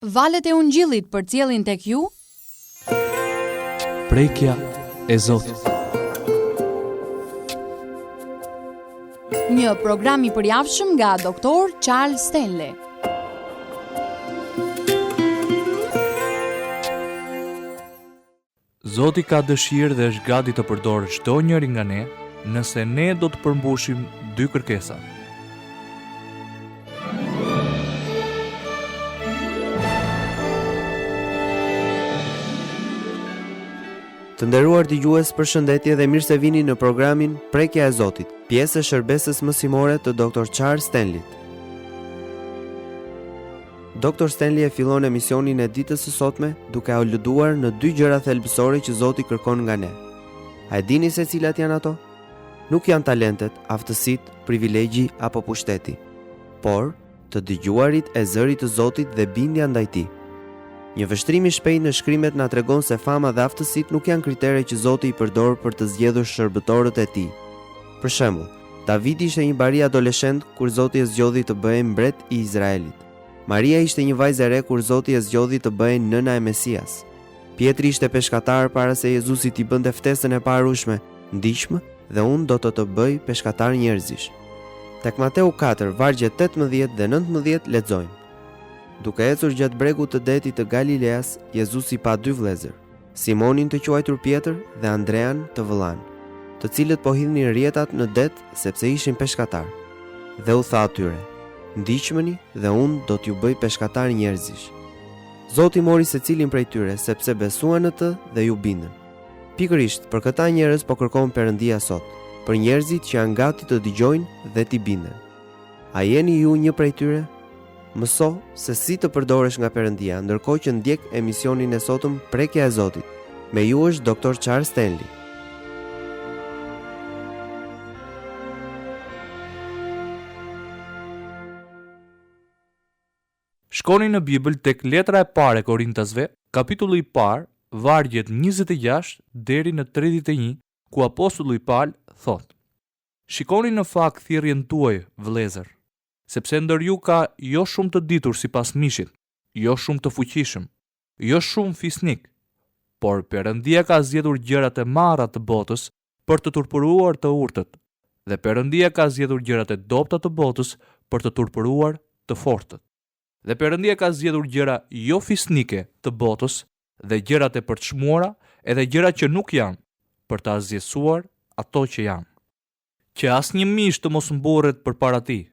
Valët e Ungjillit përcjellin tek ju Prekja e Zotit. Një program i përjavshëm nga Dr. Charles Stanley. Zoti ka dëshirë dhe është gati të përdorë çdo njërin nga ne, nëse ne do të përmbushim dy kërkesa. Të nderuar dëgjues, përshëndetje dhe mirë se vini në programin Prekja e Zotit, pjesë e shërbesës mësimore të Dr. Charles Stanleyt. Doktor Stanley e fillon emisionin e ditës së sotme duke aluduar në dy gjëra thelbësore që Zoti kërkon nga ne. A e dini se cilat janë ato? Nuk janë talentet, aftësitë, privilegji apo pushteti, por të dëgjuarit e zërit të Zotit dhe bindja ndaj tij. Një vështrim i shpejtë në shkrimet na tregon se fama dhe aftësitë nuk janë kritere që Zoti i përdor për të zgjedhur shërbëtorët e tij. Për shembull, Davidi ishte një bari adoleshent kur Zoti e zgjodhi të bëhej mbret i Izraelit. Maria ishte një vajzë e re kur Zoti e zgjodhi të bëhej nëna e Mesias. Pjetri ishte peshkatar para se Jezusi t'i bënte ftesën e paharrueshme, Ndiqmë dhe unë do të të bëj peshkatar njerëzish. Tek Mateu 4, vargjet 18 dhe 19 lexojmë. Duke ecur gjatë bregut të detit të Galileas, Jezusi pa dy vëllezër. Simonin të quajtur Pjetër dhe Andrean të vëllanë, të cilët po hidhnin rrjetat në det sepse ishin peshkatarë. Dhe u tha atyre, Ndiqmëni dhe unë do t'ju bëj peshkatarë njerëzish. Zoti mori secilin prej tyre sepse besuan në të dhe iu bindën. Pikërisht për këta njerëz po kërkon Perëndia sot, për njerëzit që janë gati të dëgjojnë dhe t'i binden. A jeni ju një prej tyre? Mëso se si të përdoresh nga Perëndia ndërkohë që ndjek emisionin e sotëm Prekja e Zotit. Me ju është Dr. Charles Stanley. Shkoni në Bibël tek letra e parë e Korintasve, kapitulli i parë, vargjet 26 deri në 31, ku apostulli Pal thotë: Shikoni në fakt thirrjen tuaj, vëllezër, sepse ndër ju ka jo shumë të ditur sipas mishit, jo shumë të fuqishëm, jo shumë fisnikë, por Perëndia ka zgjedhur gjërat e marra të botës për të turpëruar të urtët, dhe Perëndia ka zgjedhur gjërat e dobëta të botës për të turpëruar të fortët. Dhe Perëndia ka zgjedhur gjëra jo fisnike të botës dhe gjërat e përçmuara edhe gjërat që nuk janë, për të asgjësuar ato që janë. Që asnjë mish të mos mburret përpara tij,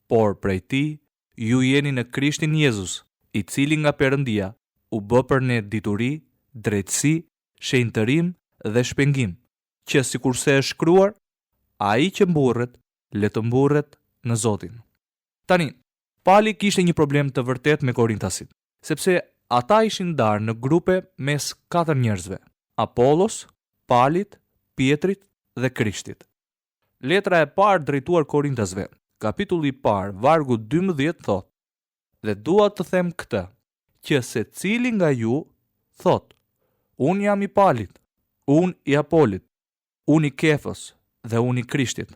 por prej tij ju jeni në Krishtin Jezus, i cili nga Perëndia u bë për ne dituri, drejtësi, shenjtërim dhe shpengim, që sikurse është shkruar, ai që mburret, le të mburret në Zotin. Tani, Pali kishte një problem të vërtetë me Korintasit, sepse ata ishin ndarë në grupe mes katër njerëzve, Apollos, Palit, Pjetrit dhe Krishtit. Letra e parë drejtuar Korintasve, kapitulli i parë, vargu 12 thotë: Dhe dua të them këtë, që secili nga ju thotë, unë jam i Palit, unë i Apolit, unë i Kefës dhe unë i Krishtit.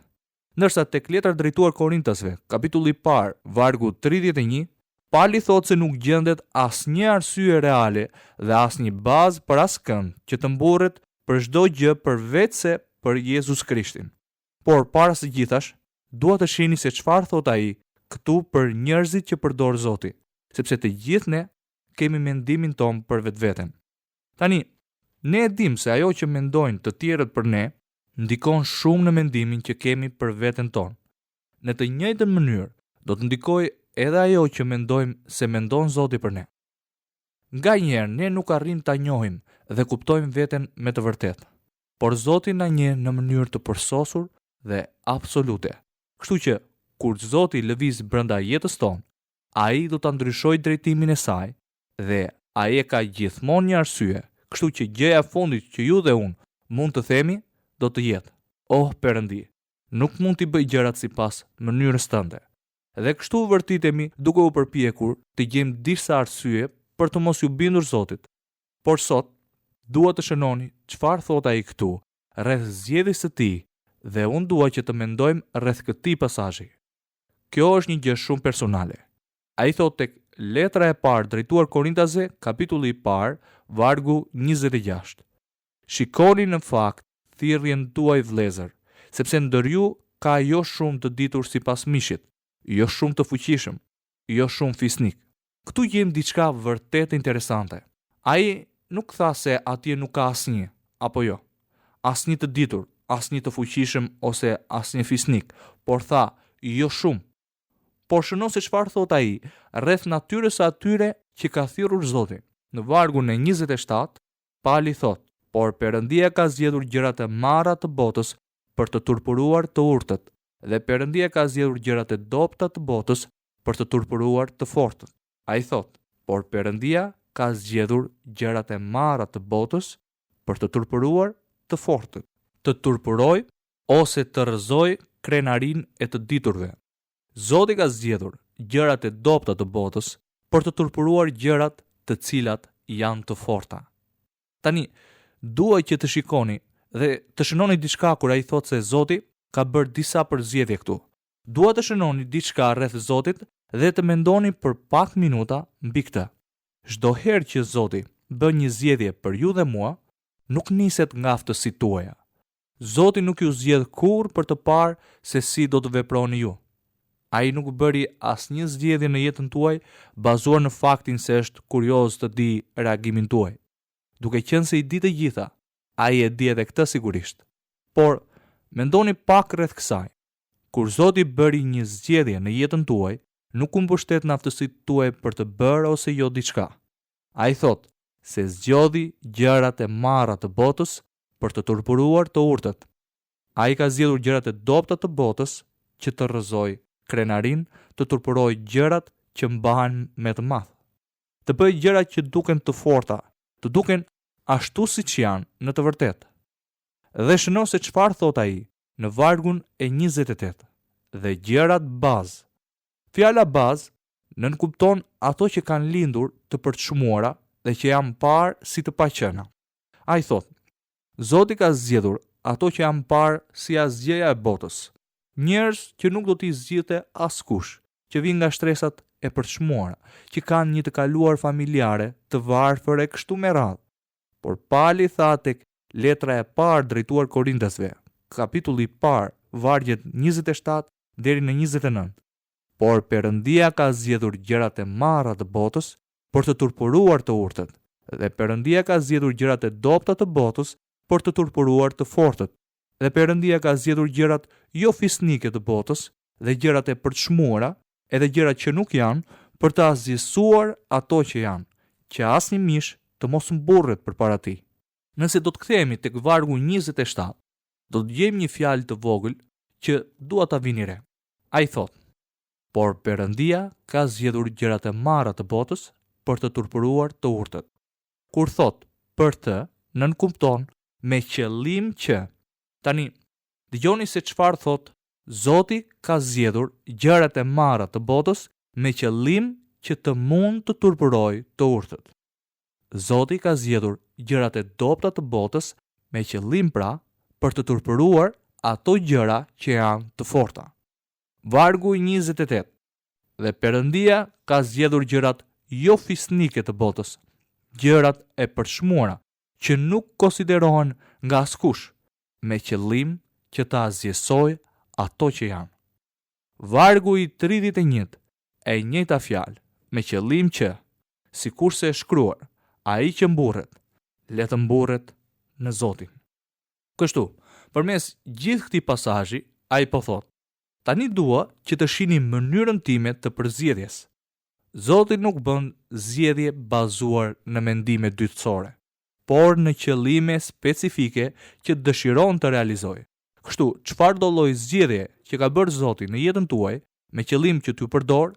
Ndërsa tek letra drejtuar Korintasve, kapitulli i parë, vargu 31, Pali thotë se nuk gjendet asnjë arsye reale dhe asnjë bazë për askënd që të mburret për çdo gjë përveçse për Jezus Krishtin. Por para së gjithash, dua të shihni se çfarë thotë ai këtu për njerëzit që përdor Zoti, sepse të gjithë ne kemi mendimin tonë për vetveten. Tani, ne e dimë se ajo që mendojnë të tjerët për ne ndikon shumë në mendimin që kemi për veten tonë. Në të njëjtën mënyrë, do të ndikojë edhe ajo që mendojmë se mendon Zoti për ne. Nganjëherë ne nuk arrijmë ta njohim dhe kuptojmë veten me të vërtetë, por Zoti na njeh në mënyrë të përsosur dhe absolute. Kështu që, kur Zoti lëviz brenda jetës tonë, ai do ta ndryshojë drejtimin e saj dhe ai e ka gjithmonë një arsye, kështu që gjëja e fundit që ju dhe unë mund të themi do të jetë, Oh Perëndi, nuk mund t'i bëj gjërat sipas mënyrës tënde. Dhe kështu vërtitemi duke u përpjekur të gjejmë disa arsye për të mos iu bindur Zotit. Por sot, dua të shënoni çfarë thotë ai këtu rreth zgjedhjes së tij dhe unë dua që të mendojmë rreth këtij pasazhi. Kjo është një gjë shumë personale. Ai thotë tek Letra e parë drejtuar Korintasve, kapitulli i parë, vargu 26. Shikoni në fakt thirrjen tuaj vëllezër, sepse ndër ju ka jo shumë të ditur sipas mishit, jo shumë të fuqishëm, jo shumë fisnikë. Këtu gjejmë diçka vërtet interesante. Ai nuk tha se atje nuk ka asnjë, apo jo? Asnjë të ditur, asnjë të fuqishëm ose asnjë fisnik, por tha jo shumë. Por shëno se çfarë thotë ai rreth natyrës së atyre që ka thirrur Zoti. Në vargun e 27, Pali thotë, Por Perëndia ka zgjedhur gjërat e marra të botës për të turpëruar të urtët, dhe Perëndia ka zgjedhur gjërat e dobëta të botës për të turpëruar të fortët. Ai thotë, Por Perëndia ka zgjedhur gjërat e marra të botës për të turpëruar të fortët. Të turpërojë ose të rrëzojë krenarinë e të diturve. Zoti ka zgjedhur gjërat e dobëta të botës për të turpëruar gjërat të cilat janë të forta. Tani, dua që të shikoni dhe të shënoni diçka kur ai thotë se Zoti ka bërë disa përzgjedhje këtu. Dua të shënoni diçka rreth Zotit dhe të mendoni për pak minuta mbi këtë. Çdo herë që Zoti bën një zgjedhje për ju dhe mua, nuk niset nga aftësitë tuaja. Zoti nuk ju zgjedh kurrë për të parë se si do të veproni ju. Ai nuk bëri asnjë zgjedhje në jetën tuaj bazuar në faktin se është kurioz të dijë reagimin tuaj. Duke qenë se i di të gjitha, ai e di edhe këtë sigurisht. Por, mendoni pak rreth kësaj. Kur Zoti bëri një zgjedhje në jetën tuaj, nuk u mbështet në aftësitë tuaja për të bërë ose jo diçka. Ai thotë se zgjodhi gjërat e marra të botës për të turpëruar të urtët. Ai ka zgjedhur gjërat e dobëta të botës që të rrëzojë krenarinë, të turpërojë gjërat që mbahen me të madh. Të bëjë gjëra që duken të forta, të duken ashtu siç janë në të vërtetë. Dhe shëno se çfarë thotë ai në vargun e 28. Dhe gjërat bazë. Fjala bazë nënkupton ato që kanë lindur të përçmuara dhe që janë parë si të paqena. Ai thotë, Zoti ka zgjedhur ato që janë parë si asgjëja e botës, njerëz që nuk do t'i zgjidhte askush, që vijnë nga shtresat e përçmuara, që kanë një të kaluar familjare të varfër e kështu me radhë. Por Pali tha tek letra e parë drejtuar Korintasve, kapitulli i parë, vargjet 27 deri në 29. Por Perëndia ka zgjedhur gjërat e marra të botës për të turpëruar të urtët, dhe Perëndia ka zgjedhur gjërat e dobëta të botës për të turpëruar të fortët, dhe Perëndia ka zgjedhur gjërat jo fisnike të botës dhe gjërat e përçmuara, edhe gjërat që nuk janë, për të asgjësuar ato që janë, që asnjë mish të mos mburret përpara tij. Nëse do të kthehemi tek vargu 27, do të gjejmë një fjalë të vogël që dua ta vini re. Ai thotë: Por Perëndia ka zgjedhur gjërat e marra të botës për të turpëruar të urtët. Kur thotë për të, nënkupton me qëllim që. Tani, dëgjoni se çfarë thotë Zoti ka zgjedhur gjërat e marra të botës me qëllim që të mund të turpërojë të urtët. Zoti ka zgjedhur gjërat e dobëta të botës me qëllim pra për të turpëruar ato gjëra që janë të forta. Vargu 28. Dhe Perëndia ka zgjedhur gjërat jo fisnike të botës, gjërat e përçmuara, që nuk konsiderohen nga askush, me qëllim që të asgjësojë ato që janë. Vargu i 31, e njëjta fjalë, me qëllim që, sikurse e shkruar, ai që mburret, le të mburret në Zotin. Kështu, përmes gjithë këtij pasazhi, ai po thotë, tani dua që të shihni mënyrën time të përzgjedhjes. Zoti nuk bën zgjedhje bazuar në mendime dytësore, por në qëllime specifike që dëshiron të realizojë. Kështu, çfarëdo lloj zgjedhje që ka bërë Zoti në jetën tuaj, me qëllim që t'ju përdorë,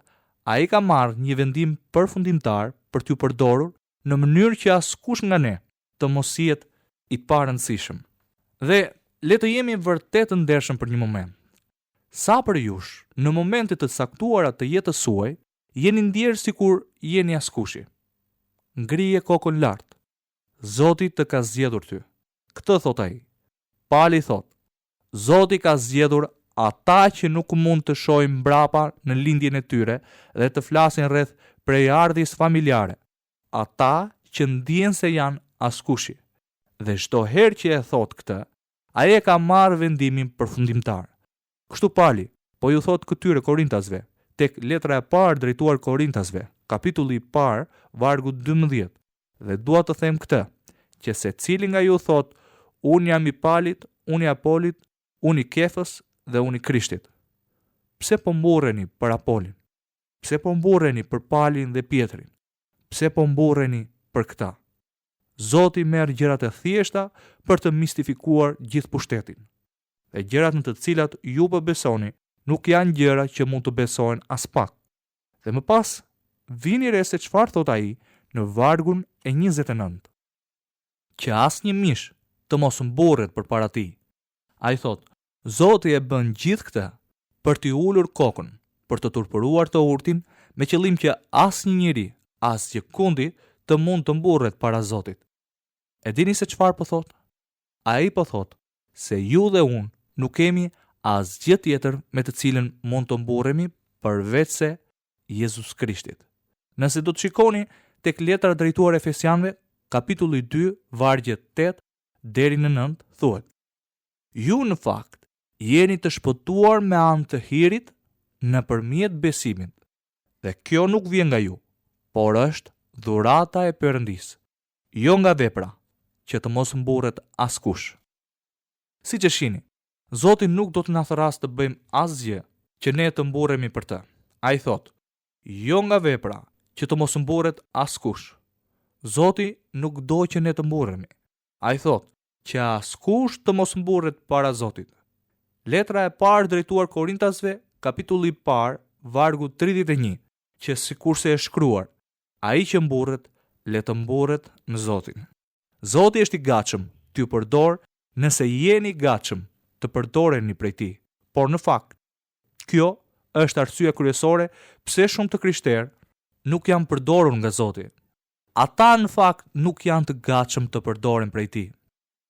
ai ka marrë një vendim përfundimtar për t'ju përdorur në mënyrë që askush nga ne të mos jetë i parëndësishëm. Dhe le të jemi vërtet të ndershëm për një moment. Sa prej jush, në momente të caktuara të jetës suaj, jeni ndjerë sikur jeni askushi? Ngrije kokën lart. Zoti të ka zgjedhur ty. Këtë thotë ai. Pali thotë, Zoti ka zgjedhur ata që nuk mund të shohin mbrapa në lindjen e tyre dhe të flasin rreth prejardhjes familjare, ata që ndihen se janë askushi. Dhe çdo herë që e thotë këtë, ai e ka marrë vendimin përfundimtar. Kështu Pali po ju thotë këtyre Korintasve, tek letra e parë drejtuar Korintasve, kapitulli i parë, vargu 12, dhe dua të them këtë, që secili nga ju thotë, unë jam i Palit, unë i Apolit, unë i Kefës dhe unë i Krishtit. Pse po mburreni për Apolin? Pse po mburreni për Palin dhe Pjetrin? Pse po mburreni për këta? Zoti merr gjërat e thjeshta për të mistifikuar gjithë pushtetin. Dhe gjërat në të cilat ju po besoni nuk janë gjëra që mund të besohen aspak. Dhe më pas, vini re se çfarë thotë ai në vargun e 29. Që asnjë mish të mos mburret përpara tij. Ai thotë, Zoti e bën gjithë këtë për t'i ulur kokën, për të turpëruar të urtin, me qëllim që asnjë njeri, asgjëkundi të mund të mburret para Zotit. E dini se çfarë po thotë? Ai po thotë se ju dhe unë nuk kemi asgjë tjetër me të cilën mund të mburremi përveçse Jezus Krishtit. Nëse do të shikoni tek letra drejtuar Efesianëve, kapitulli 2, vargjet 8 deri në 9, thuhet: Ju në fakt jeni të shpëtuar me anë të hirit nëpërmjet besimit. Dhe kjo nuk vjen nga ju, por është dhurata e Perëndisë, jo nga vepra, që të mos mburret askush. Siç e shihni, Zoti nuk do të na thërrasë të bëjmë asgjë që ne të mburremi për të. Ai thotë, jo nga vepra, që të mos mburret askush. Zoti nuk do që ne të mburremi. Ai thotë, që askush të mos mburret para Zotit. Letra e parë drejtuar Korintasve, kapitulli i parë, vargu 31, që sikurse e shkruar, ai që mburret, le të mburret në Zotin. Zoti është i gatshëm t'ju përdorë nëse jeni gatshëm të përdoreni prej tij. Por në fakt, kjo është arsyeja kryesore pse shumë të krishterë nuk janë përdorur nga Zoti. Ata në fakt nuk janë të gatshëm të përdoren prej tij.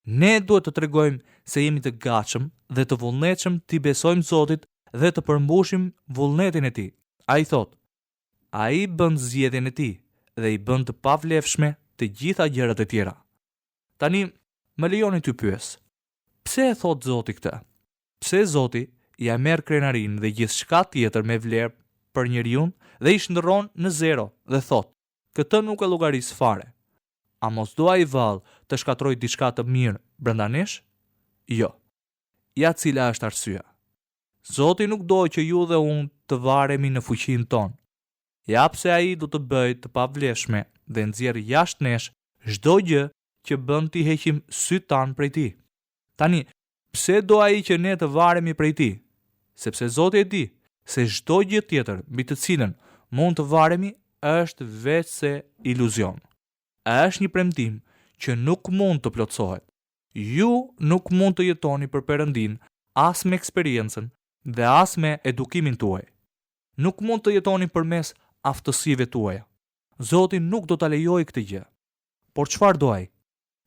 Ne duhet të tregojmë se jemi të gatshëm dhe të vullnetshëm t'i besojmë Zotit dhe të përmbushim vullnetin e tij. Ai thotë, Ai bën zgjedhjen e tij dhe i bën të pavlefshme të gjitha gjërat e tjera. Tani, më lejoni t'ju pyes, pse e thotë Zoti këtë? Pse Zoti ia merr krenarinë dhe gjithçka tjetër me vlerë për njeriun dhe i shndërron në zero dhe thotë, Këtë nuk e llogaris fare. A mos do ai vallë të shkatërrojë diçka të mirë brenda nesh? Jo. Ja cila është arsyeja. Zoti nuk do që ju dhe unë të varemi në fuqinë tonë. Ja pse ai do të bëjë të pavlefshme dhe nxjerrë jashtë nesh çdo gjë që bën t'i heqim sytë tanë prej tij. Tani, pse do ai që ne të varemi prej tij? Sepse Zoti e di se çdo gjë tjetër mbi të cilën mund të varemi është veçse iluzion. Është një premtim që nuk mund të plotësohet. Ju nuk mund të jetoni për Perëndinë as me eksperiencën dhe as me edukimin tuaj. Nuk mund të jetoni përmes aftësive tuaja. Zoti nuk do ta lejojë këtë gjë. Por çfarë do ai?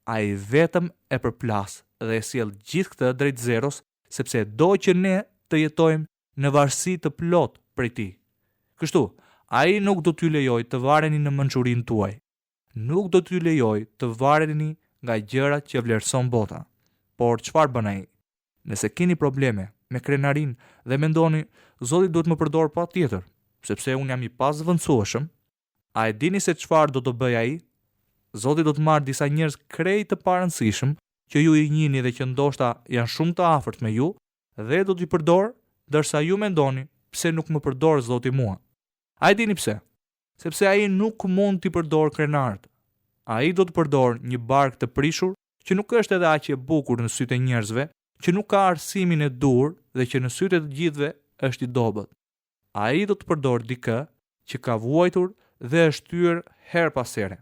Ai vetëm e përplas dhe e sjell gjithë këtë drejt zeros sepse do që ne të jetojmë në varësi të plotë prej tij. Kështu, ai nuk do t'ju lejojë të vareni në mençurinë tuaj. Nuk do t'ju lejojë të vareni nga gjërat që vlerëson bota. Por çfarë bën ai? Nëse keni probleme me krenarinë dhe mendoni, Zoti duhet më përdorë patjetër, sepse unë jam i pazëvendësueshëm, a e dini se çfarë do të bëjë ai? Zoti do të marrë disa njerëz krejt të parëndësishëm që ju i njihni dhe që ndoshta janë shumë të afërt me ju dhe do t'i përdorë, ndërsa ju mendoni pse nuk më përdor Zoti mua. A e dini pse? Sepse ai nuk mund t'i përdorë krenarët. Ai do të përdorë një barkë të prishur që nuk është edhe aq e bukur në sytë e njerëzve, që nuk ka arsimin e duhur dhe që në sytë e të gjithëve është i dobët. Ai do të përdorë dikë që ka vuajtur dhe është thyer herë pas here.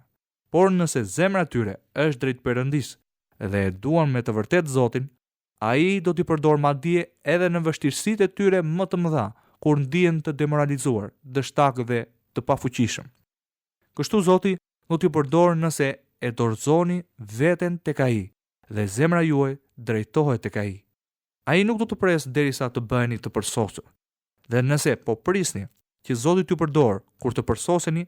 Por nëse zemra e tyre është drejt Perëndisë dhe e duan me të vërtetë Zotin, Ai do t'i përdorë madje edhe në vështirësitë e tyre më të mëdha, kur ndihen të demoralizuar, dështakë dhe të pafuqishëm. Kështu Zoti do t'ju përdorë nëse e dorëzoni veten tek Ai dhe zemra juaj drejtohet tek Ai. Ai nuk do të presë derisa të bëheni të përsosur. Dhe nëse po prisni që Zoti t'ju përdorë kur të përsoseni,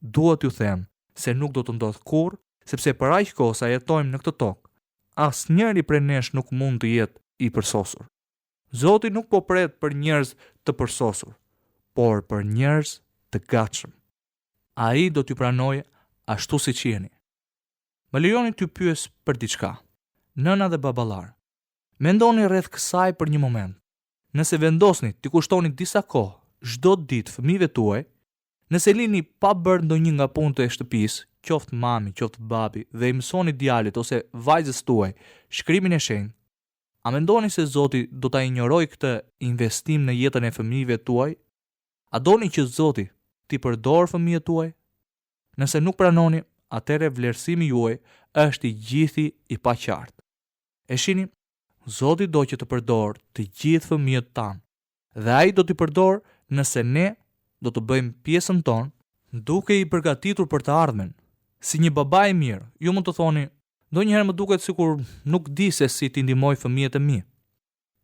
Dua t'ju them se nuk do të ndodhë kurrë, sepse për aq kohë sa jetojmë në këtë tokë, asnjëri prej nesh nuk mund të jetë i përsosur. Zoti nuk po pret për njerëz të përsosur, por për njerëz të gatshëm. Ai do t'ju pranojë ashtu siç jeni. Më lejoni t'ju pyes për diçka. Nëna dhe baballarë, mendoni rreth kësaj për një moment. Nëse vendosni t'i kushtoni disa kohë çdo ditë fëmijëve tuaj, nëse lini pa bërë ndonjë nga punët e shtëpisë, qoftë mami, qoftë babi dhe i mësoni djalit ose vajzës tuaj shkrimin e shenjtë, a mendoni se Zoti do ta injorojë këtë investim në jetën e fëmijëve tuaj? A doni që Zoti t'i përdorë fëmijët tuaj? Nëse nuk pranoni, atëherë vlerësimi juaj është i gjithi i paqartë. E shihni, Zoti do që të përdorë të gjithë fëmijët tanë dhe ai do t'i përdorë nëse ne do të bëjmë pjesën tonë duke i përgatitur për të ardhmen. Si një baba i mirë, ju mund të thoni, ndonjëherë më duket sikur nuk di se si t'i ndihmoj fëmijët e mi.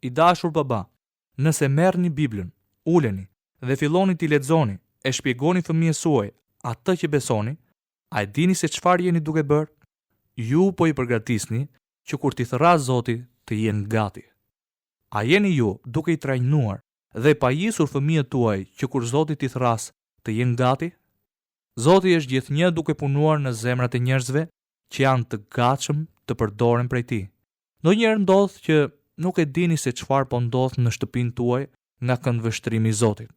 I dashur baba, nëse merrni Biblën, uleni dhe filloni t'i lexoni e shpjegoni fëmijës suaj atë që besoni, a e dini se çfarë jeni duke bërë? Ju po i përgatisni që kur t'i thërrasë Zoti të jenë gati. A jeni ju duke i trajnuar dhe pajisur fëmijët tuaj që kur Zoti t'i thërrasë të jenë gati? Zoti është gjithnjë duke punuar në zemrat e njerëzve që janë të gatshëm të përdoren prej Tij. Ndonjëherë ndodh që nuk e dini se çfarë po ndodh në shtëpinë tuaj nga këndvështrimi i Zotit.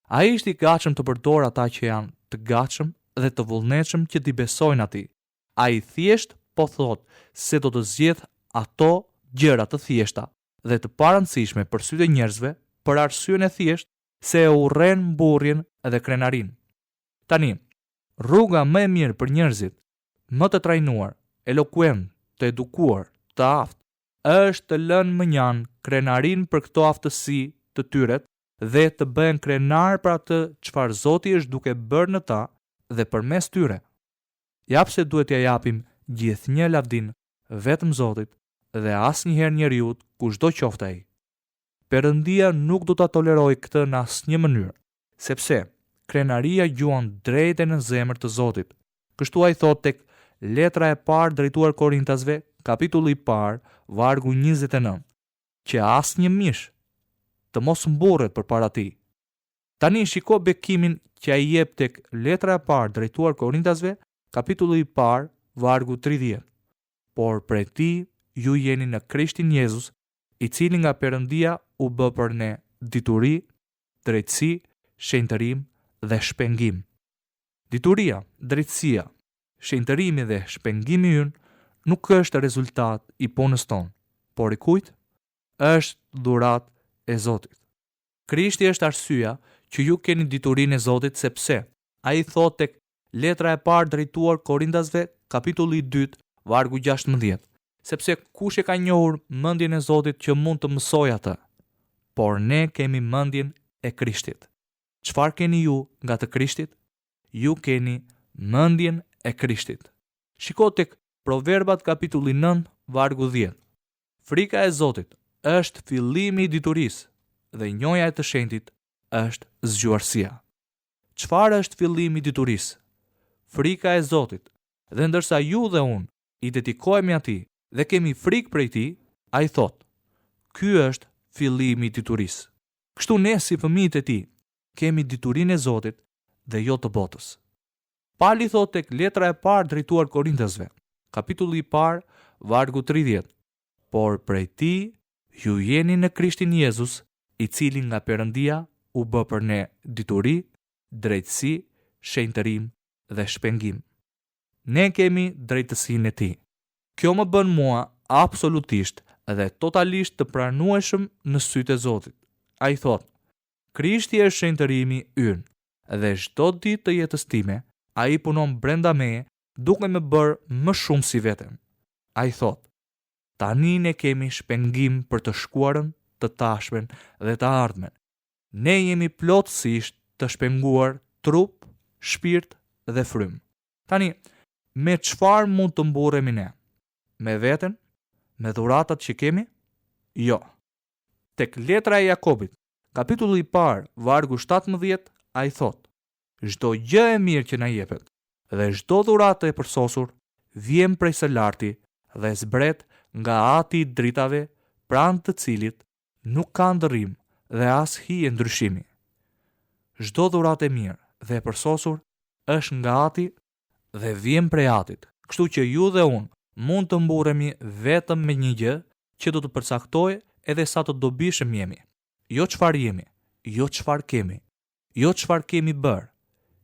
Ai është i gatshëm të përdorë ata që janë të gatshëm dhe të vullnetshëm që t'i besojnë Atij. Ai thjesht po thotë se do të zgjedhë ato gjëra të thjeshta dhe të parëndësishme për sytë e njerëzve për arsyen e thjeshtë se e urren mburrjen dhe krenarinë. Tani, rruga më e mirë për njerëzit më të trajnuar, elokuentë, të edukuar, të aftë, është të lënë mënjanë krenarinë për këto aftësi të tyret dhe të bëhen krenarë për atë çfarë Zoti është duke bërë në ta dhe përmes tyre. Ja pse duhet t'ia japim gjithnjë lavdinë vetëm Zotit dhe asnjëherë njeriut kushdo qoftë ai. Perëndia nuk do ta tolerojë këtë në asnjë mënyrë, sepse krenaria gjuan drejt e në zemër të Zotit. Kështu ai thotë tek Letra e parë drejtuar Korintasve, kapitulli i parë, vargu 29, që asnjë mish të mos mburret përpara tij. Tani shiko bekimin që ai jep tek Letra e parë drejtuar Korintasve, kapitulli i parë, vargu 30. Por prej tij ju jeni në Krishtin Jezus, i cili nga Perëndia u bë për ne dituri, drejtësi, shenjtërim dhe shpengim. Dituria, drejtësia, shenjtërimi dhe shpengimi ynë nuk është rezultat i punës tonë, por i kujt? Është dhuratë e Zotit. Krishti është arsyeja që ju keni diturinë e Zotit sepse ai thotë tek Letra e parë drejtuar Korintasve, kapitulli i dytë, vargu 16, sepse kush e ka njohur mendjen e Zotit që mund të mësojë atë? Por ne kemi mendjen e Krishtit. Çfarë keni ju nga të Krishtit? Ju keni mendjen e Krishtit. Shiko tek Proverbat kapitulli 9, vargu 10. Frika e Zotit është fillimi i diturisë dhe njohja e të shenjtit është zgjuarsia. Çfarë është fillimi i diturisë? Frika e Zotit. Dhe ndërsa ju dhe unë i dedikohemi atij dhe kemi frikë prej tij, ai thotë, Ky është fillimi i diturisë. Kështu ne si fëmijët e tij kemi diturinë e Zotit dhe jo të botës. Pali thotë tek letra e parë drejtuar Korintasve, kapitulli i parë, vargu 30, por prej tij ju jeni në Krishtin Jezus, i cili nga Perëndia u bë për ne dituri, drejtësi, shenjtërim dhe shpengim. Ne kemi drejtësinë e tij. Kjo më bën mua absolutisht dhe totalisht të pranueshëm në sytë e Zotit. Ai thotë, Krishti është shenjtërimi ynë dhe çdo ditë të jetës time ai punon brenda meje duke më bërë më shumë si veten. Ai thotë, tani ne kemi shpengim për të shkuarën, të tashmen dhe të ardhmen. Ne jemi plotësisht të shpenguar trup, shpirt dhe frymë. Tani, me çfarë mund të mburremi ne? Me veten? Me dhuratat që kemi? Jo. Tek letra e Jakobit, kapitulli i parë, vargu 17, ai thotë: Çdo gjë e mirë që na jepet dhe çdo dhuratë e përsosur vjen prej së larti dhe zbret nga Ati i dritave pranë të cilit nuk ka ndërrim dhe as hije ndryshimi. Çdo dhuratë e mirë dhe e përsosur është nga Ati dhe vjen prej Atit, kështu që ju dhe unë mund të mburremi vetëm me një gjë që do të përcaktojë edhe sa të dobishëm jemi. Jo çfarë jemi, jo çfarë kemi, jo çfarë kemi bërë.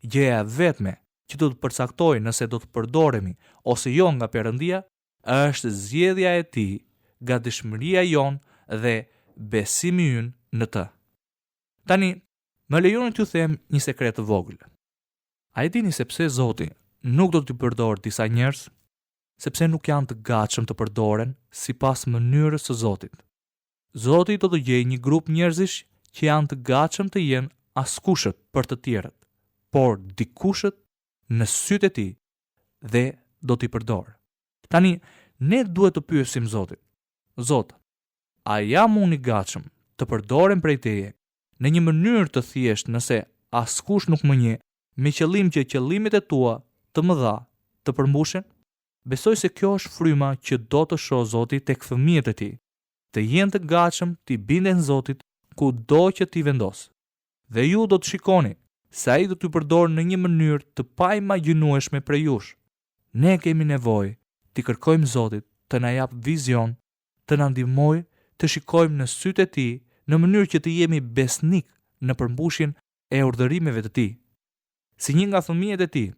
Gjëja e vetme që do të përcaktojë nëse do të përdoremi ose jo nga Perëndia është zgjedhja e Tij, gatishmëria jonë dhe besimi ynë në Të. Tani, më lejoni t'ju them një sekret të vogël. A e dini se pse Zoti nuk do t'i përdorë disa njerëz? Sepse nuk janë të gatshëm të përdoren sipas mënyrës së Zotit. Zoti do të gjejë një grup njerëzish që janë të gatshëm të jenë askushët për të tjerët, por dikushët në sytë e tij dhe do t'i përdorë. Tani, ne duhet të pyesim Zotin. Zot, a jam unë i gatshëm të përdorem prej teje në një mënyrë të thjeshtë nëse askush nuk më njeh, me qëllim që qëllimet e tua të mëdha të përmbushen? Besoj se kjo është fryma që do të shohë Zoti tek fëmijët e tij, të jenë të gatshëm t'i binden Zotit kudo që t'i vendosë. Dhe ju do të shikoni se ai do t'ju përdorë në një mënyrë të paimagjinueshme prej jush. Ne kemi nevojë t'i kërkojmë Zotit të na japë vizion, të na ndihmojë të shikojmë në sytë e tij në mënyrë që të jemi besnikë në përmbushjen e urdhërimeve të tij. Si një nga fëmijët e tij,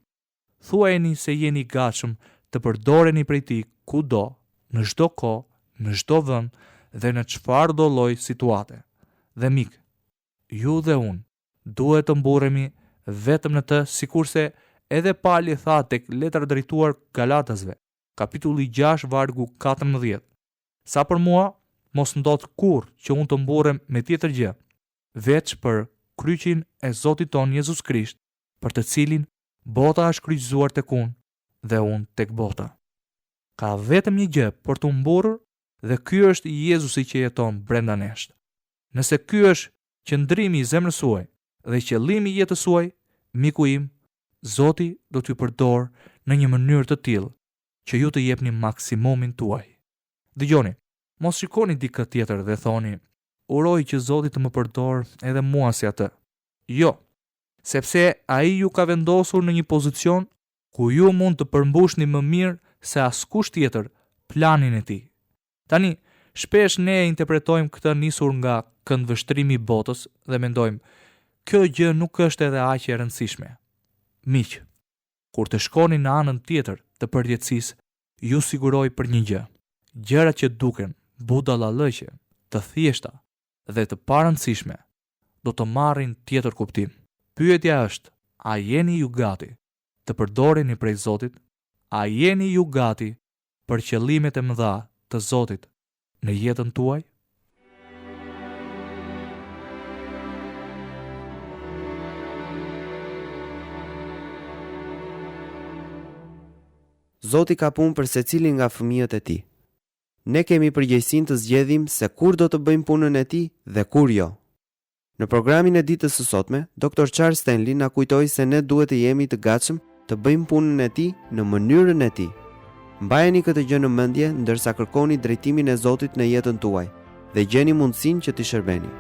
Thuajeni se jeni i gatshëm të përdoreni prej tij kudo, në çdo kohë, në çdo vend dhe në çfarëdo lloj situate. Dhe miq, ju dhe unë duhet të mburremi vetëm në të sikurse edhe Pali tha tek letra drejtuar Galatasve, kapitulli 6 vargu 14. Sa për mua, mos ndodhtë kurrë që unë të mburrem me tjetër gjë, veç për kryqin e Zotit tonë Jezus Krisht, për të cilin bota është kryqëzuar tek unë dhe unë tek bota. Ka vetëm një gjë për t'u mburrur dhe ky është Jezusi që jeton brenda nesh. Nëse ky është qëndrimi i zemrës suaj dhe qëllimi i jetës suaj, miku im, Zoti do t'ju përdorë në një mënyrë të tillë që ju të jepni maksimumin tuaj. Dëgjoni, mos shikoni dikë tjetër dhe thoni, uroj që Zoti të më përdorë edhe mua si atë. Jo, sepse ai ju ka vendosur në një pozicion ku ju mund të përmbushni më mirë se askush tjetër planin e tij. Tani, shpesh ne e interpretojmë këtë nisur nga këndvështrimi i botës dhe mendojmë, kjo gjë nuk është edhe aq e rëndësishme. Miq, kur të shkoni në anën tjetër të përjetësisë, ju siguroj për një gjë, gjërat që duken budallallëqe, të thjeshta dhe të parëndësishme, do të marrin tjetër kuptim. Pyetja është, a jeni ju gati të përdoreni prej Zotit? A jeni ju gati për qëllimet e mëdha të Zotit në jetën tuaj? Zoti ka punë për secilin nga fëmijët e tij. Ne kemi përgjegjësinë të zgjedhim se kur do të bëjmë punën e tij dhe kur jo. Në programin e ditës së sotme, Doctor Charles Stanley na kujtoi se ne duhet të jemi të gatshëm të bëjmë punën e tij në mënyrën e tij. Mbajeni këtë gjë në mendje ndërsa kërkoni drejtimin e Zotit në jetën tuaj dhe gjeni mundësinë që t'i shërbeni.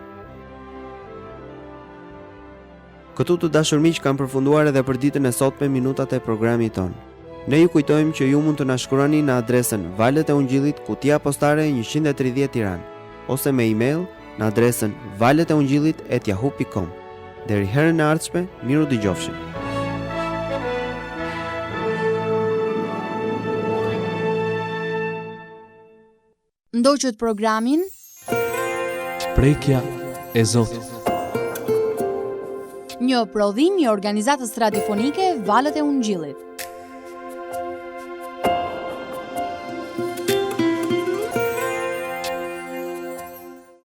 Këtu të dashur miq kanë përfunduar edhe për ditën e sotme minutat e programit tonë. Ne ju kujtojmë që ju mund të na shkruani në adresën Valët e Ungjillit, kutia postare 130 Tiranë, ose me email në adresën valëteungjillit@yahoo.com. Deri herën e ardhshme, mirudëgjofshim. Ndoqët programin Prekja e Zotit. Një prodhim i organizatës radiofonike Valët e Ungjillit.